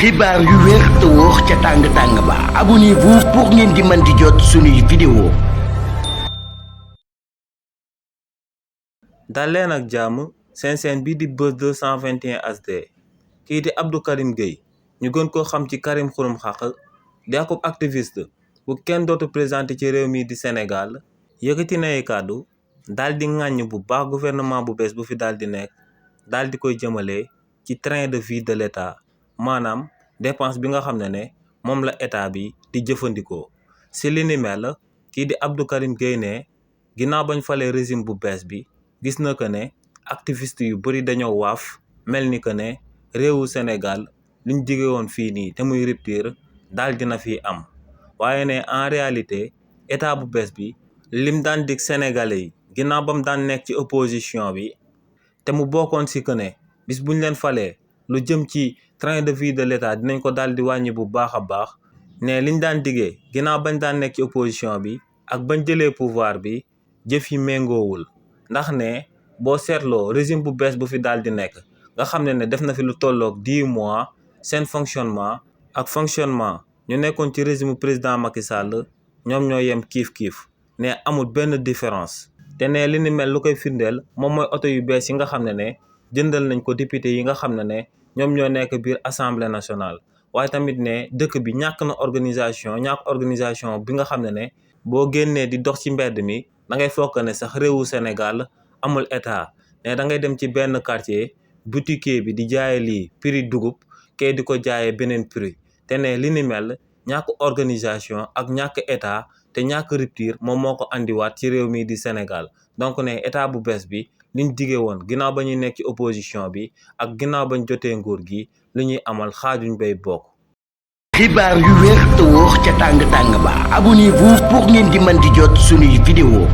xibaar yu wér te wóor ca tàng-tàng ba abonnez-vous pour ngeen di mën di jot suñuy vidéo. dal leen ak jàmm seen bii di Buzz 221 HD kii di Abdou Karim Gueye ñu gën koo xam ci Karim Xurum Xaq di akub activiste bu kenn dootu présenté ci réew mi di Sénégal yëkkati na ay kàddu daal di ŋàññ bu baax gouvernement bu bees bu fi daal di nekk daal di koy jëmale ci train de vie de l'État maanaam dépense bi nga xam ne moom la état bi di jëfandikoo si li ni mel kii di Abdou Karim Gueye ne ginnaaw bañ falee régime bu bees bi gis na que ne activiste yu bëri dañoo waaf mel ni que ne réewu Sénégal liñ dige woon fii nii te muy rupture daal dina fi am waaye ne en réalité état bu bees bi lim daan dig sénégalais yi ginnaaw ba mu daan nekk ci opposition bi te mu bokkoon si que ne bis buñ leen falee lu jëm ci train de vie de l'État dinañ ko daal di wàññi bu baax a baax ne liñ daan digee ginnaaw bañ daan nekk ci opposition bi ak bañ jëlee pouvoir bi jëf yi méngoowul ndax ne boo seetloo régime bu bees bu fi daal di nekk nga xam ne def na fi lu tolloog 10 mois seen fonctionnement ak fonctionnement ñu nekkoon ci régime président Macky Sall ñoom ñoo yem kiif-kiif ne amul benn différence te ne li ni mel lu koy firndeel moom mooy oto yu bees yi nga xam ne jëndal nañ ko député yi nga xam ne ñoom ñoo nekk biir assemblée nationale waaye tamit ne dëkk bi ñàkk organisation bi nga xam ne boo génnee di dox ci mbedd mi da ngay fokk ne sax réewu Sénégal amul état ne da ngay dem ci benn quartier boutiquier bi di jaaye lii prix dugub kee di ko jaayee beneen prix te ne li ni mel ñàkk organisation ak ñàkk état te ñàkk rupture moom moo ko andiwaat ci réew mi di Sénégal donc ne état bu bees bi liñ dige woon ginnaaw ba ñuy nekk ci opposition bi ak ginnaaw bañ jotee nguur gi lu ñuy amal xaajuñ bay bokk. xibaar yu wér te wóor ca tàng-tàng ba abonnez-vous pour ngeen di mën di jot suñuy vidéo.